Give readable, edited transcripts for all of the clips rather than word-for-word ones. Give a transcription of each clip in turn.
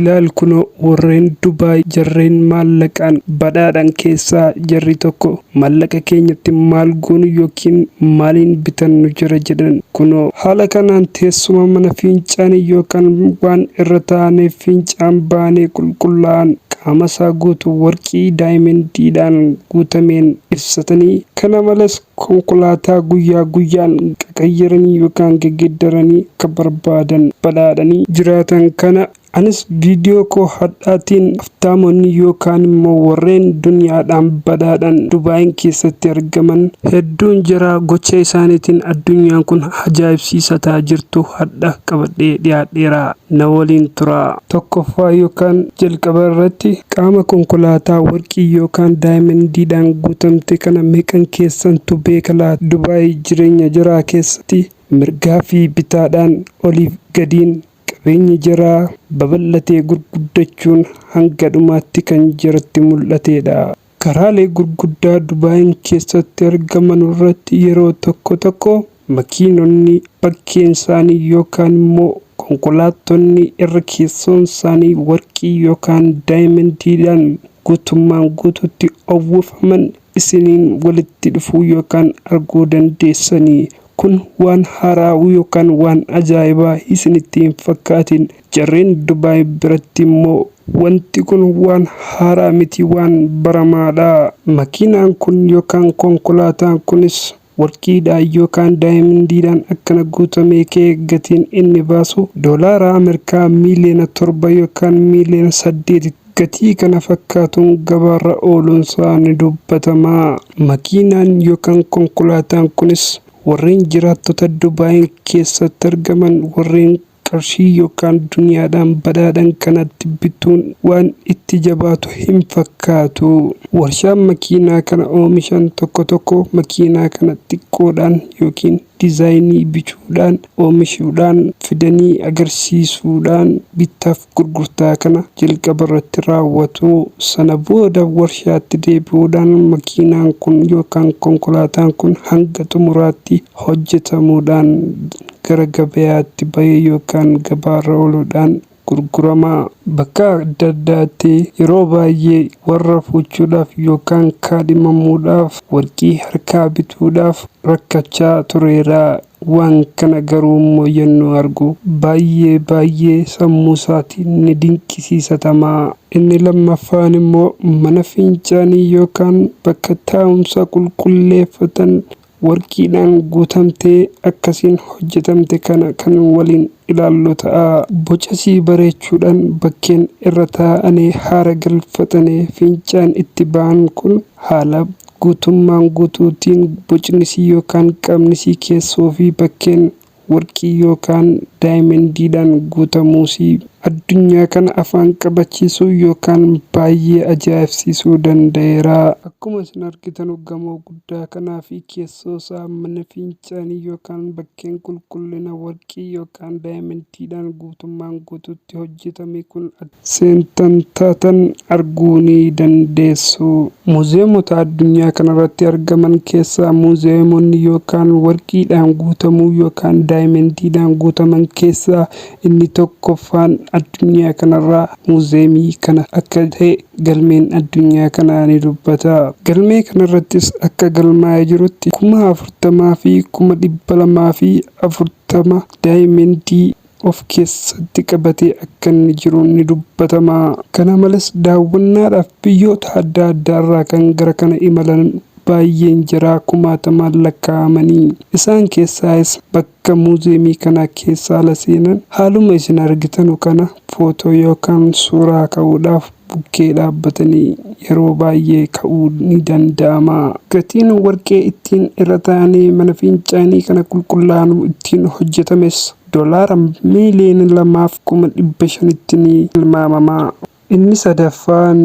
Ilaal kunoo warreen Dubaay jarreen maallaqaan badhaadhan keessaa jarri tokko maallaqa keenyatti maal goonu yookiin maaliin bitannu jira jedhan. Kunoo haala kanaan teessuma mana fiincaanii yookaan waan irra taa'anii fiincaan baanee qulqullaa'an qaamasaa guutuu warqii daayimendiidhaan guutameen ibsatanii, kana malees konkolaataa guyyaa guyyaan qaqayyaranii yookaan geggeeddaranii akka barbaadan badhaadhanii jiraatan kana. Anis viidiyoo koo hadhaatiin haftaamonni yookaan immoo warreen duniyaadhaan badhaadhan Dubaayin keessatti argaman hedduun jaraa gocha isaaniitiin addunyaan kun ajaa'ibsiisataa jirtu hadha qabadhee dhiyaadheera. Na waliin turaa. Tokkoffaa yookaan jalqaba irratti qaama konkolaataa warqii yookaan daayimendiidhaan guutamte kana meeqan keessantu beeka laata? Dubaay jireenya jaraa keessatti mirgaa fi bitaadhaan oliif gadiin Qabeenyi jaraa babal'atee gurguddachuun hanga dhumaatti kan jaratti mul'ateedha. Karaalee gurguddaa Dubaayin keessatti argamanurratti yeroo tokko tokko makiinonni bakkeensaanii yookaan immoo konkolaattonni irra keessoonsaanii warqii yookaan daayimendiidhaan guutummaan guutuutti uwwifaman isiniin walitti dhufuu yookaan arguu dandeessani. Kun waan haaraa yookaan waan ajaa'ibaa isinitti hin fakkaatin. Jarreen Dubaay biratti immoo wanti kun waan haaraa miti, waan baramaadha. Makiinaan kun yookaan konkolaataan kunis warqiidhaan yookaan daayimendiidhaan akkana guutamee ka'ee gatiin inni baasu doolaara Ameerikaa miiliyoona 7 yookaan miiliyoona 8 gatii kana fakkaatuun gabaarra ooluunsaa ni dubbatama. Makiinaan yookaan konkolaataan kunis warreen jiraattota Dubaayin keessatti argaman warreen qarshii yookaan duniyaadhaan badhaadhan kanatti bituun waan itti jabaatu hin fakkaatu. Warshaan makiinaa kana oomishan tokko tokko makiinaa kana xiqqoodhaan yookiin dizaayinii bicuudhaan oomishuudhaan fidanii agarsiisuudhaan bittaaf gurgurtaa kana jalqabarratti raawwatu. Sana booda warshaatti deebi'uudhaan makiinaan kun yookaan konkolaataan kun hanga xumuraatti hojjetamuudhaan gara gabayaatti bahee yookaan gabaarra ooluudhaan gurgurama. Bakka adda addaatti yeroo baay'ee warra fuuchuudhaaf yookaan kaadhimamuudhaaf warqii harkaa bituudhaaf rakkachaa tureera. Waan kana garuu immoo yennuu argu baay'ee baay'ee sammuu isaatiin ni dinqisiisatama. Inni lammaffaan immoo mana fincaanii yookaan bakka taa'umsa qulqulleeffatan warqiidhaan guutamtee akkasiin hojjetamte kana kan waliin ilaallu ta'a. Bocasii bareechuudhaan bakkeen irra taa'anii haara galfatanii fincaan itti ba'an kun haala guutummaan guutuutiin bocnisii yookaan qaamnisii keessoo fi bakkeen warqii yookaan daayimendiidhaan guutamuusii addunyaa kana afaan qabachiisuu yookaan baay'ee ajaa'ibsiisuu danda'eera. Akkuma isin argitanu gamoo guddaa kanaa fi keessoo isaa mana fincaanii yookaan bakkeen qulqullina warqii yookaan daayimendiidhaan guutummaan guutuutti hojjetame kun seentan taatan arguu ni dandeessu. Muuziyeemota addunyaa kanarratti argaman keessaa muuziyeemonni yookaan warqiidhaan guutamuu yookaan daayimendiidhaan guutaman keessaa inni tokkoffaan addunyaa kanarraa muuziyeemii kana akka ta'e galmeen addunyaa kanaa ni dubbata. Galmee kanarrattis akka galmaa'ee jirutti 40,240 daayimendii of keessatti qabatee akka inni jiru ni dubbatama. Kana malees daawwannaadhaaf biyyoota adda addaarraa kan gara kana imalan baay'een jiraa kumaatamaan lakkaa'amanii. Isaan keessaayis bakka muuziyeemii kana keessa ala seenan haaluma isin argitanu kana footoo yookaan suuraa ka'uudhaaf bukkee dhaabbatanii yeroo baay'ee ka'uu ni danda'ama. Gatiin warqee ittiin irra taa'anii mana fincaanii kana qulqullaa'anu ittiin hojjetames doolaara miiliyoona 2 fi 500,000tti ni tilmaamama. Inni sadaffaan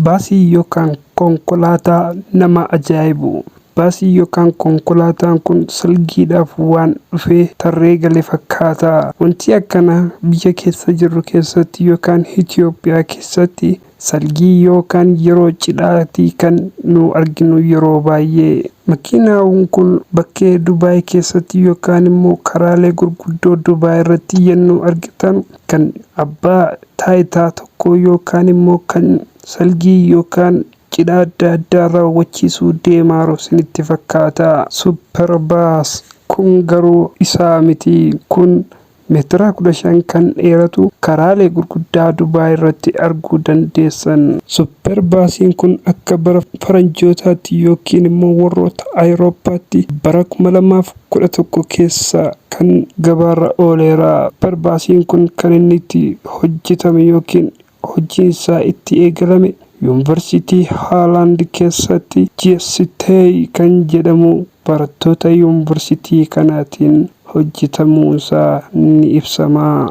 baasii yookaan konkolaataa nama ajaa'ibu. Baasii yookaan konkolaataan kun salgiidhaaf waan dhufee tarree gale fakkaata. Wanti akkanaa biyya keessa jirru keessatti yookaan Itoophiyaa keessatti salgii yookaan yeroo cidhaatii kan nu arginu yeroo baay'ee. Makiinaawwan kun bakkee Dubaay keessatti yookaan immoo karaalee gurguddoo Dubaay irratti yennuu argitan kan abbaa taayitaa tokkoo yookaan immoo kan salgii yookaan cidha adda addaa raawwachiisuu deemaaru isinitti fakkaata. Super Bus kun garuu isaa miti. Kun meetira 15 kan dheeratu karaalee gurguddaa Dubaay irratti arguu dandeessan. Super Busiin kun akka bara faranjootaatti yookiin immoo warroota Awurooppaatti bara 2011 keessa kan gabaarra ooleera. Super Busiin kun kan inni itti hojjetame yookiin hojiin isaa itti eegalame Yuunivarsiitii Haalaand keessatti Jeessiteey kan jedhamu barattoota yuunivarsiitii kanaatiin hojjetamuunsaa ni ibsama.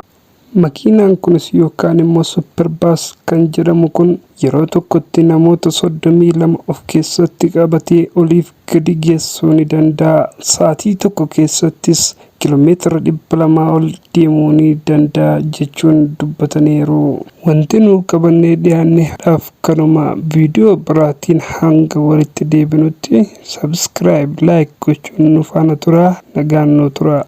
Makiinaan kunis yookaan immoo Super Bus kan jedhamu kun yeroo tokkotti namoota 32 of keessatti qabatee oliif gadi geessuu ni danda'a. Sa'aatii tokko keessattis kiiloomeetira 200 ol deemuu ni danda'a jechuun dubbataniiru. Wanti nu qabannee dhiyaanne har'aaf kanuma. Viidiyoo biraatiin hanga walitti deebinutti subscribe, like gochuun nu faana turaa. Nagaan nu turaa.